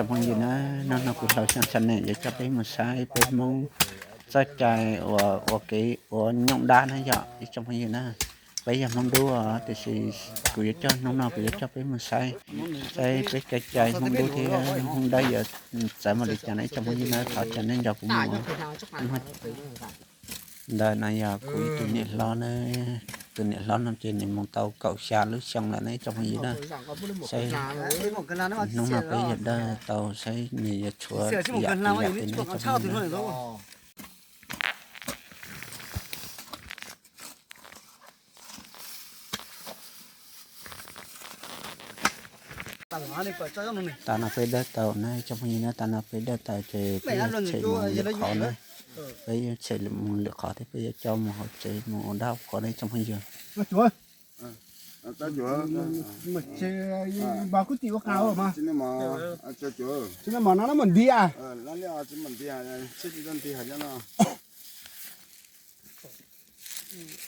Phooj ywg na, hnub no kuv Hlau Xyooj channel yuav coj peb mus saib peb Hmoob txoj cai uas ua kev ua nyooj dab na yom ib tsoom phooj ywg na. Peb yog Hmoob Dub os, tiam sis kuv yuav coj hnub no kuv yuav coj peb mus saib, saib peb kev cai Hmoob Dub thiab Hmoob Dawb yuav txawv npaum li cas na ib tsoom phooj ywg na. Thov caw nej nrog kuv mus. Ntawm no yog kuv tus niam hlob na, tus niam hlob no ces nws mus tau kaum xya lub xyoo lawm na ib tsoom phooj ywg na. Saib hnub no peb yuav dawj tau saib nws yuav tshuav yam twg yam twg na ib tsoom phooj ywg na. Tam no peb dawj tau na ib tsoom phooj ywg na, tam no peb dawj tau ces peb yuav tshem mus lwm qhov na. Peb yuav tshem mus lwm qhov thiab peb yuav coj mus hauv tsev mus ua dab ua qhua na ib tsoom phooj ywg. Ntawm no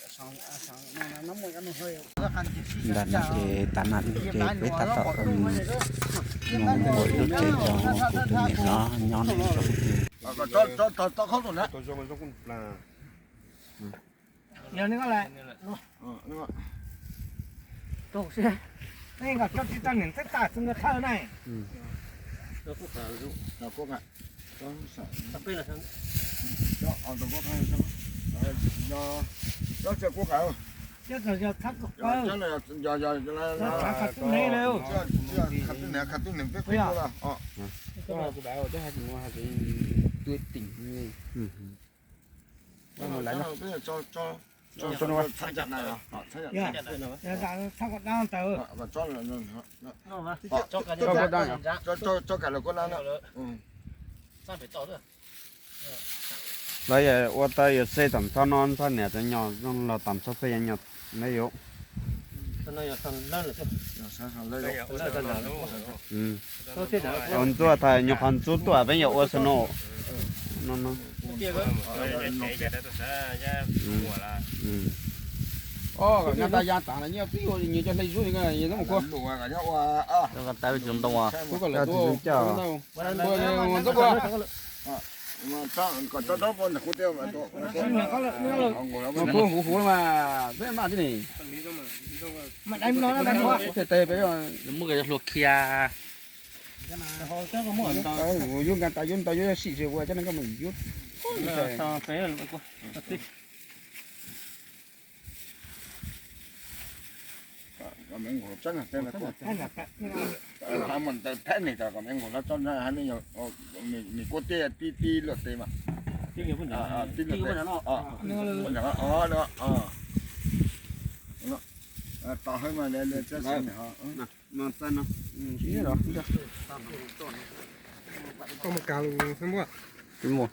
ces tam no ces peb tab tom mus ua ib lub tsev rau kuv tus niam hlob nyob na ib tsoom phooj ywg. Lawv yog ua tau yuav xej tom txhob no txhob niam txhob nyo los tom txhob xej nyo na yom. Ntxuaj thaum nyuag qhov ntxub tuaj peb yuav ua snow no no. Nyob tas ya tas nyob pib ua nyias cov hle zub nyob mus kua. Tawv tsis ntoo. Ntxuaj kua. Huv huv mas peb maj tib ni. Muab hlua khia. Yub nkas tas yub ntau yub sim ua cov neeg koj mus yub. Kom me nqus txob, kom me nqus txob, nws kuj tij tij luam tes mas. Tij luam tes. Tau hawb mas. Koj mus kag lus xwb npuaj. Tsis muaj.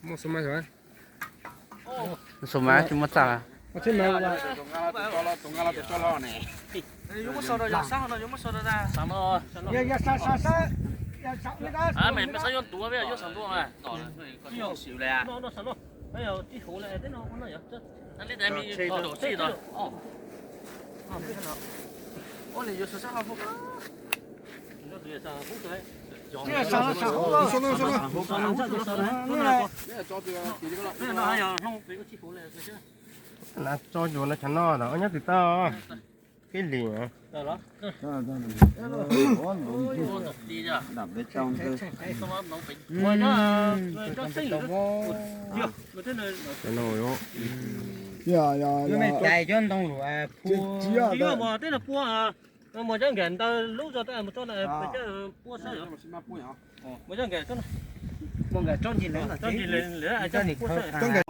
Muaj xu maiv xwb. Xu maiv tsis muaj txaj. Tso yuav no tshav no los nyob twg tau. Kib lim. Cov ntoo lus phu. Tsis yog mas tej no pua, mus cov nkag ntawd lub zog mus txog pua sab. Mus cov nkag, mus nkag tsob ntsis lawm, tsob ntsis lawm, tsob nkag.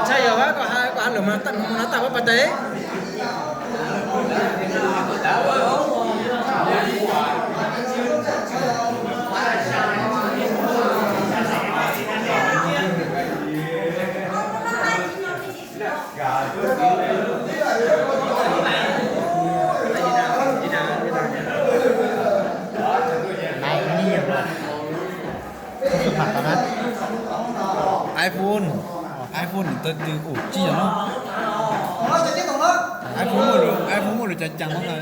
Ntshai yog koj has lus mas mus no tag pab pas tes. Ai phone, ai phone tawm twg ua tsis yog no. Ai phone muaj lus, ai phone muaj lus cas cas no ntag.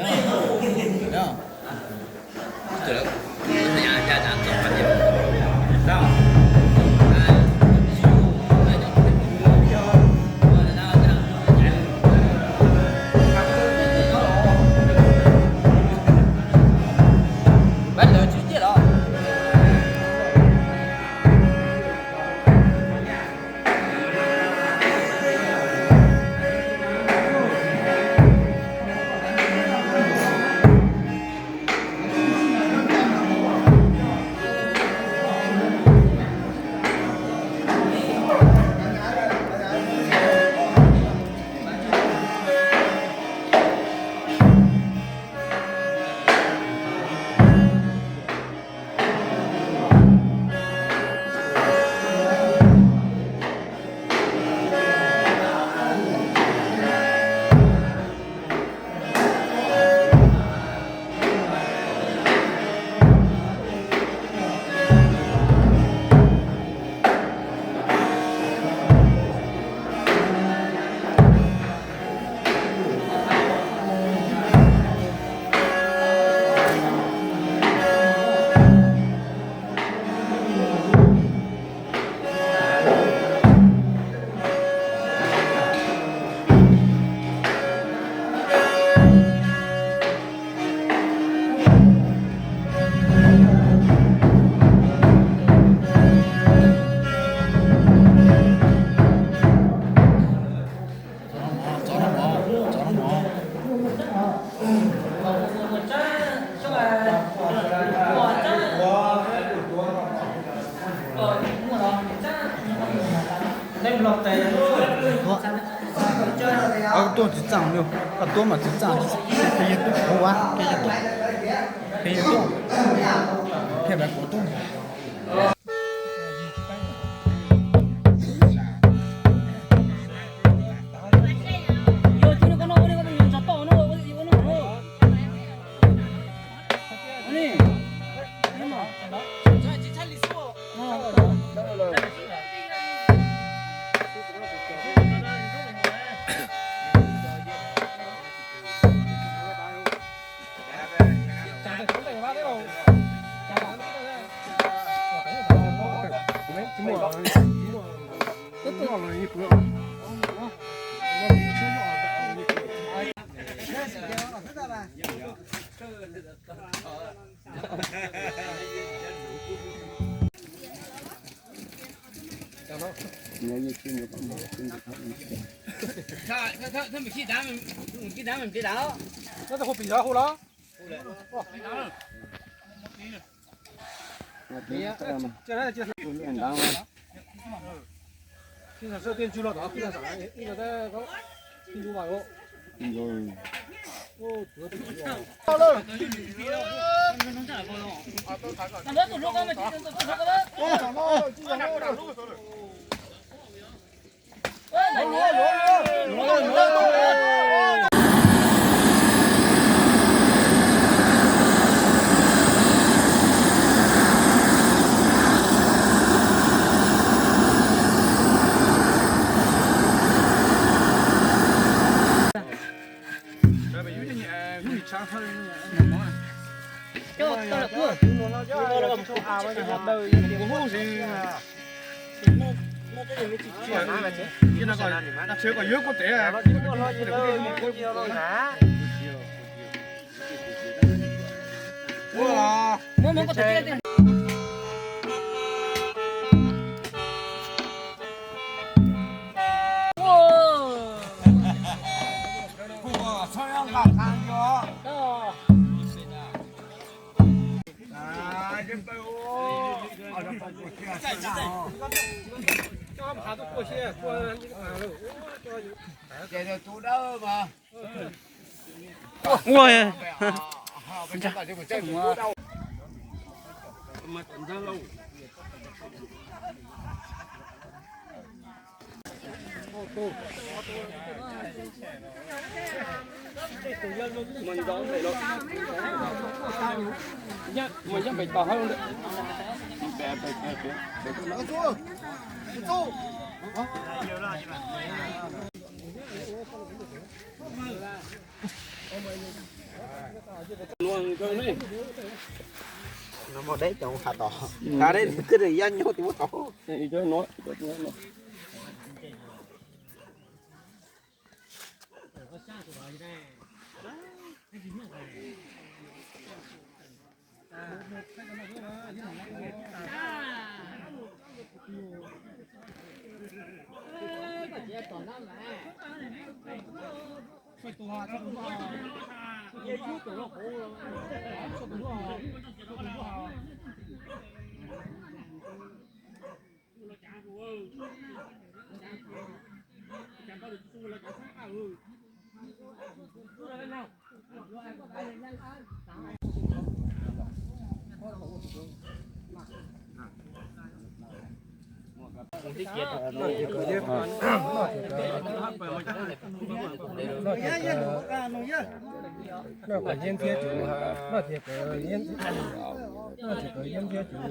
Tuaj tsis txaj, koj tuaj mas tsis txaj. Peb yog tuaj, peb yog tuaj, peb yog tuaj, peb yog tuaj, peb yog tuaj. Ua, No mas deb cov has tom, ka deb twb yaj nyuj tim muab tau. Noj kom yeeb ntxhiab cus, noj tias kom yeeb, noj tias kom yeeb ntxhiab cus,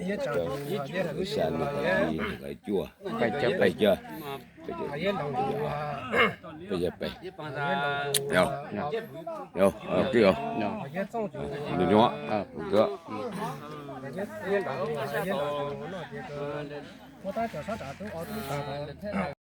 yeeb tsaa cus, yeeb huv si, yeeb pais cawg, pais cawg, yeeb ntoos cus, peb yog peb, yog, yog, yeeb txooj cus, nws nyob, yeeb ntoos cus, yeeb ntoos cus, noj tias kom muab tab cov sab tsav tub ob tub tag.